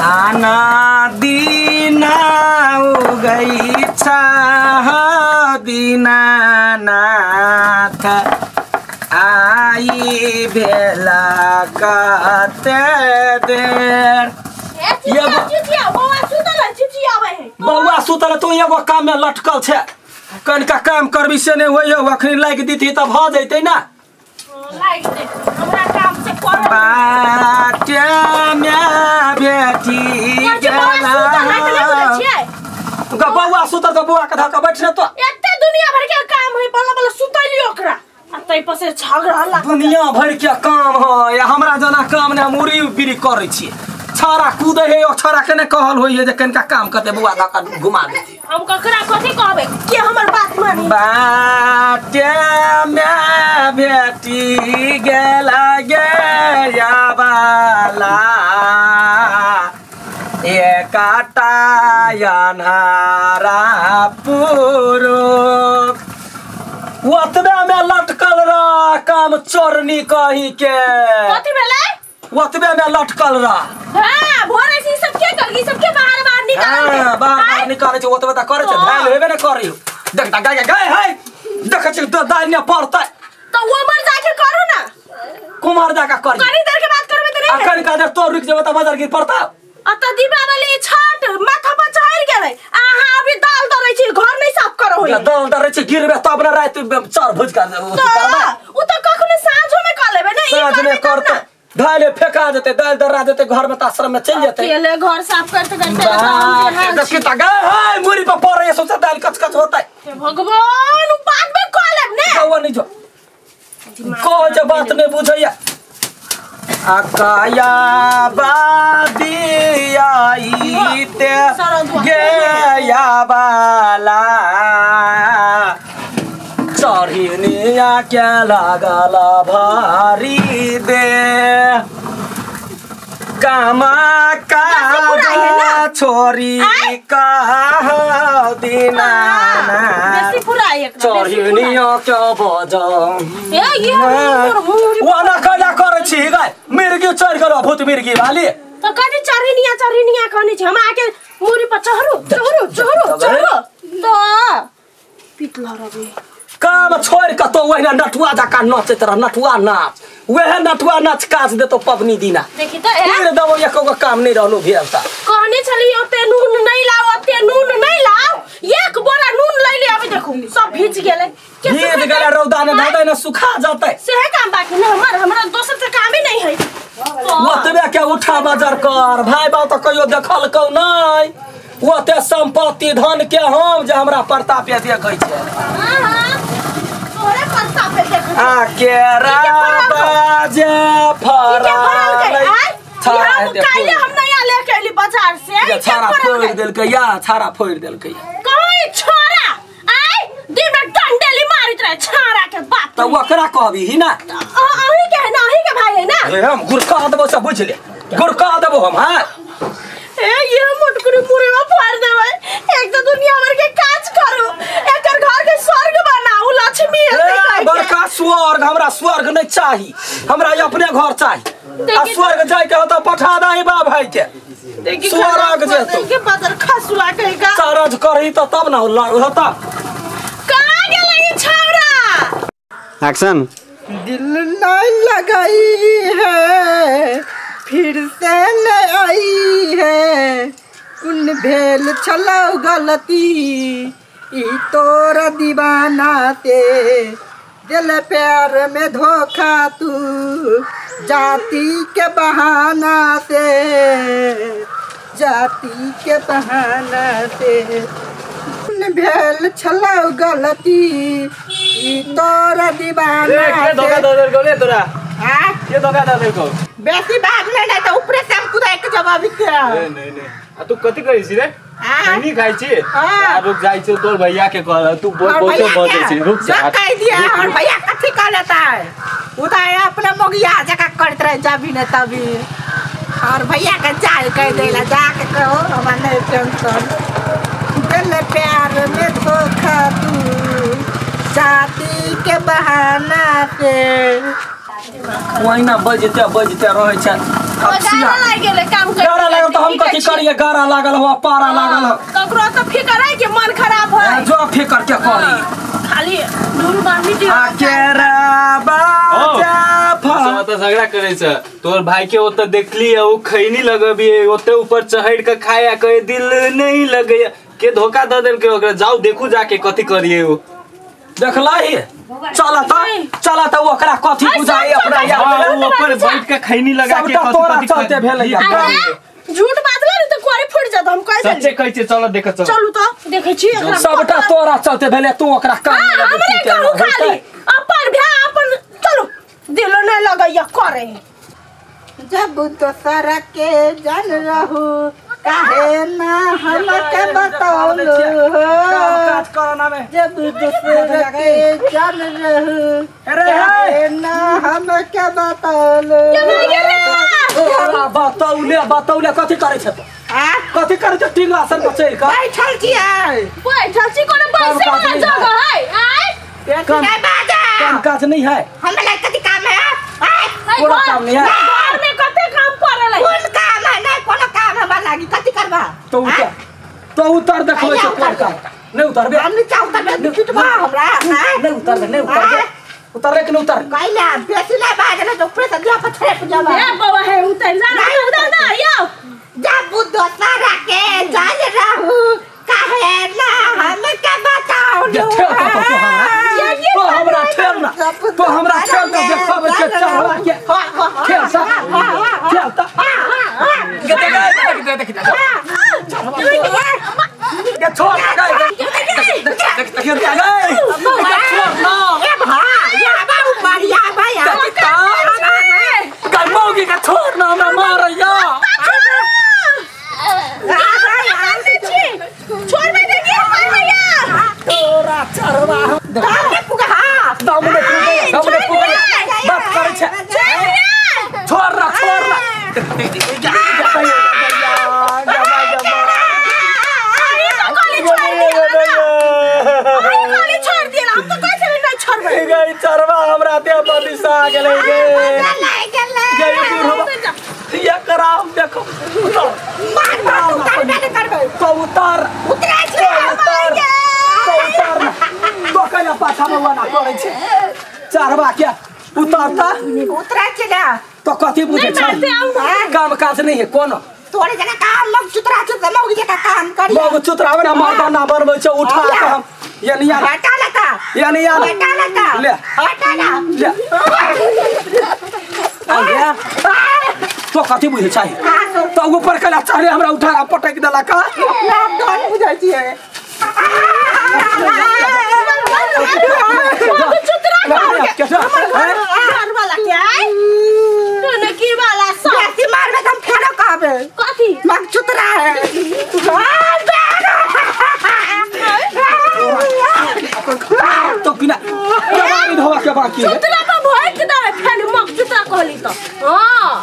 आना दीना उगई छह दीनानाथ आई भेला कते देर। बौआ सुतल तू एगो काम में लटकल छे कनिका काम करबी से नहीं होय अखनी लागि दीती त भ जैतै ना। लागि दे हमरा काम से कर बाटे में बेटी गेला बौआ सुतल त बौआ के धक्का बैठ न तो एते दुनिया भर के काम है बल्ला बल्ला सुतलियो ओकरा आ तै पर से झगड़ा ला दुनिया भर के काम है हमरा जना काम ने हम उड़ी बिरी करै छी छाड़ा कूदे है ओ छाड़ा के ने कहल होय जे कनिका काम करते बौआ धक्का घुमा देती। हम ककरा कथि कहबै के हमर बात मानी। बाटे में बेटी गेला गे बाला एकाटा अन्हारा पुरुख ओतबे में लटकल रह काम चोरनी कही के कथि भेलै ओतबे में लटकल रह। हां भोरे से सब के कर सब के बाहर बाहर निकाल हां बाहर बाहर निकाले छै ओतबे त करे छै धान हेबे ने करी देख त गाय गाय है देख छै त दाल ने पड़तै त वो मर जाके करू ना कुमार जाके करी कनी देर के बात करबे त नहीं आ कनी का देर तो रुक जेबे त बाजार गिर पड़ता आ त दीपावली छठ माथा पर चढ़ गेलै आहा अभी दाल दरै छी घर नहीं साफ करो होई दाल दरै छी गिरबे तब ना रात चार भुज कर उ त कखनो साँझो में क लेबे ना ई साँझ में करते दाल फेका जेते दाल दर्रा जेते घर में त आश्रम में चल जेते अकेले घर साफ करते करते देखि त गए हाय मुरी पर पड़े सोचा दाल कचकच होतै। हे भगवान उ बाद में क लेब ने कहो नहीं जो कहो जे बात नहीं बुझैया। अकाया बादियाई ते गया बाला चढ़िनिया के लागल भारी दे कामा का छोरी कह दिना चढ़िनिया के बजा वाना कैला करै छी गाय मिर्गी चढ़ गेल भूत मिर्गी वाली त कथि चढ़िनिया चढ़िनिया कहने छी हम आके मुरी पर चढ़ू चढ़ू चढ़ू चढ़ू त पिटला रबे काम छोड़ के तो वही नटुआ जका नचैत रह नटुआ नाच वह नटुआ नाच काज देतो पबनी दिना देखि त फिर दबो एको गो काम नहीं रहलो भेल त कहने छली ओते नून नहीं लाओ ओते नून नहीं लाओ एक बोरा नून लैले अभी देखू सब भीज गेलै भीज गेलै रौदा ने धदै ने सुखा जतै सेहे काम बाकी न हमर हमरा दोसर से काम ही नहीं है ओतबे के उठा बाजार कर भाई बाप त कहियो देखल कौ नहीं ओते संपत्ति धन के हम जे हमरा प्रताप देखै छै। हां हां तोरे प्रताप देखै आ केरा बाजे फरालै काल्हि हम नया लेके एली बाजार से छाड़ा फोड़ देलकै या छाड़ा फोड़ देलकै कहीं छोरा आय दिन में डंडेली मारित रहे छाड़ा के बाप त ओकरा कहबी ही ना अही के है ना अही के भाई है ना अरे हम गुरका देबो सब बुझ ले गुरका देबो हम। हां ए ये मोटकुरी मुरीवा फाड़ देबै एक तो दुनिया भर के काज करू एकर घर के स्वर्ग बनाऊ लक्ष्मी एते बड़का स्वर्ग हमरा स्वर्ग नहीं चाही हमरा अपने घर चाही आ स्वर्ग जाय के होता पठा दही बा भाई के स्वर्ग जेतो के बदर खसुआ कहिका सरज करही त तब ना होता कहां गेलै ई छौरा। एक्शन। दिल नहीं लगाई है फिर से न आई है कुन भेल छलौ गलती ई तोर दीवाना ते दिल प्यार में धोखा तू जाति के बहाना से जाति के बहाना से कुन भेल छलौ गलती ई तोर दीवाना के धोखा दे देलकौ रे तोरा हां के धोखा दे देलकौ बेसी बात नहीं नहीं तो ऊपरे से हम कुदाय के जवाब दिया। नहीं नहीं नहीं आ तू कथि करै छी रे नहीं खाइ छी हां रुक जाइ छी तोर भैया के कह तू बहुत बहुत बजै छी रुक जा कह दिया और भैया कथि कह लेता है उ त अपना मोगिया जका करत रहे जबी ने तभी और भैया के जाय कह देला जाके कहो हमरा नहीं टेंशन दिल प्यार में धोखा तू जाति के बहाना से ओहिना बजते बजते रहै छै गाना लागि गेलै काम गाना लागल त हम कथि करिए गारा लागल हो पारा लागल हो ककरो तो फिकर है कि मन खराब है जो फिकर के करी खाली धूल बांधी दी आकेरा बाजा सब त झगड़ा करे छ तोर भाई के ओत देखली ओ खैनी लगबी ओते ऊपर चढ़ के खाया कहे दिल नहीं लगे के धोखा the देल के ओकरा जाओ देखू जाके कथि करिए ओ देखला ही चलता चलता ओकरा कथि बुझाई अपना यार ऊ ऊपर बैठ के खैनी लगा के कथि तोरा चलते भेलै झूठ बाजले ने त कोरे फुट जात हम कह सच्चे कहै छी चलो देख चल चलू त देखै छी सबटा तोरा चलते भेलै तू ओकरा काम हमरे कहू खाली अपन भ्या अपन चलू दिलो नै लगैया करे जब दोसर के जन रहू काहे ना हमके बताउलो काज करना में जब दोसर के जन रहू काहे ना हमके बताउलो बतौले बतौले कथि करै छ कथि करै छ टिंग आसन पर चढ़ के बैठल छी बैठल छी कोनो बैसे वाला जगह है आय काम काज नहीं है हमरा कथि काम है कोनो काम नहीं है घर में कते काम पड़ल है कोन काम है नहीं कोनो काम हमरा लागी कथि करबा तो उतर तो उतर देखबै छ कोन काम नहीं उतरबे हम नीचा उतरबे पिटबा हमरा नहीं उतरबे नहीं उतरबे उतरबे कि नहीं उतर कैला बेसी ना बाजले तो ऊपर से दिया पछड़े पे जाबा ए बाबा है उतर जा ना उतर ना यो जब दोसरा के जान रहू काहे ना हमके बताउलो तो हमरा ठेल ना तो हमरा ठेल के देखबै के चढ़वा के ठेल सा ठेल त के देख देख देख के छोड़ गए देख देख गए छोड़ ना ए भाई या बाबू मारिया भाई गई मौगी के छोड़ ना हमरा मारैया छोड़ में देखिए मारैया तोरा चढ़वा दाम पुगा दाम ने पुगा दाम ने पुगा बात करै छै छोड़ ना छोड़ ना छोड़ दिया हम तो कैसे भी नहीं छोड़बै गई चरवा हमरा दे बदिसा गेलै गे गई बुढ़वा ये कराम देखो उतर मार मार उतर नहीं करबै तो उतर उतरै छै उतर तो उतर तो कहिया पाछा में वना करै छै चरवा के उतरता उतरै छै ना तो कथि बुझै छै काम काज नहीं है कोनो तोरे जना काम मग चुतरा छै त मग जका काम करी मग चुतरावे ना मर्दाना बनबै छै उठा के हम यानी यार हटा लता यानी यार हटा लता ले हटा ना ले आ तो कथि बुझै छै तो ऊपर कला चढ़े हमरा उठा के पटक देला का ना डर बुझै छियै चुतरा घर वाला के आय तोने की वाला सब बेसी मारबे त हम फेरो कहबे कथि मग चुतरा है तो बिना जवानी धोवा के बाकी है चुतरा पर भोक दे फेर मग चुतरा कहली तो हां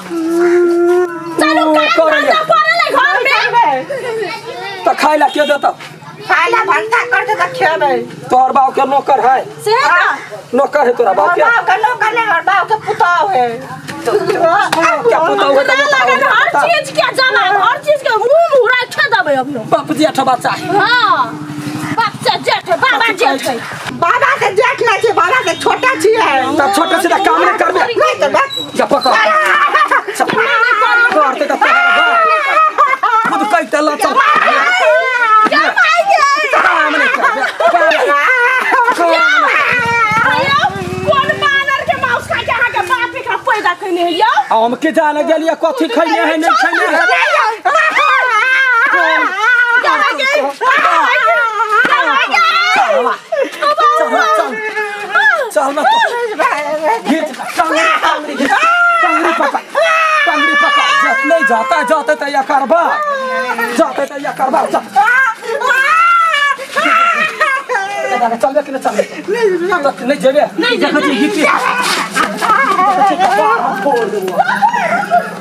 चलू काम धंधा पड़ल है घर में तो खाइला के देता खाइला भंसा कर दे त खेबै तोहर बाप के नौकर है से नौकर है तोरा बाप के बाप के नौकर नहीं और बाप के पुताव है क्या पुताव है लगन हर चीज के जवाब हर चीज के मुंह मुरा छे देबै अभी बाप जेठ बच्चा है हां बाप से जेठ बाबा जेठ है बाबा से जेठ नहीं छै बाबा से छोटा छियै त छोटा से काम नहीं करबे नहीं त बाप जा पकड़ करते त खुद कहते ला चल जा भाई गे काम नहीं करबे कोन बानर के मांस खा के अहाँ के बाप एकरा पैदा कइने है यौ हम के जाने गेलिए कथि खैने है नहीं खैने है चल ना तो घीच टांगरी घीच टांगरी पकड़ जत नहीं जाता जाते त या करबा जाते त या करबा चलबे कि नहीं चलबे नहीं जेबे नहीं देखै छी घीच फोड़ देबो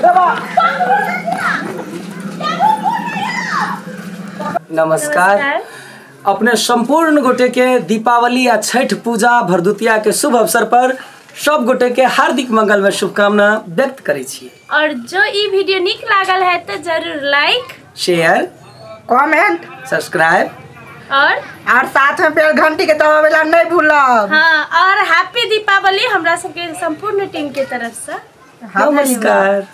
रे बा। नमस्कार। अपने संपूर्ण गोटे के दीपावली या छठ पूजा भरदुतिया के शुभ अवसर पर सब गोटे के हार्दिक मंगलमय शुभकामना व्यक्त करै छी। और जो ई वीडियो नीक लागल है तो जरूर लाइक, शेयर, कमेंट, सब्सक्राइब और साथ में बेल घंटी के दबावेला नहीं भूलब। हाँ, और हैप्पी दीपावली हमरा सबके संपूर्ण टीम के तरफ से। नमस्कार।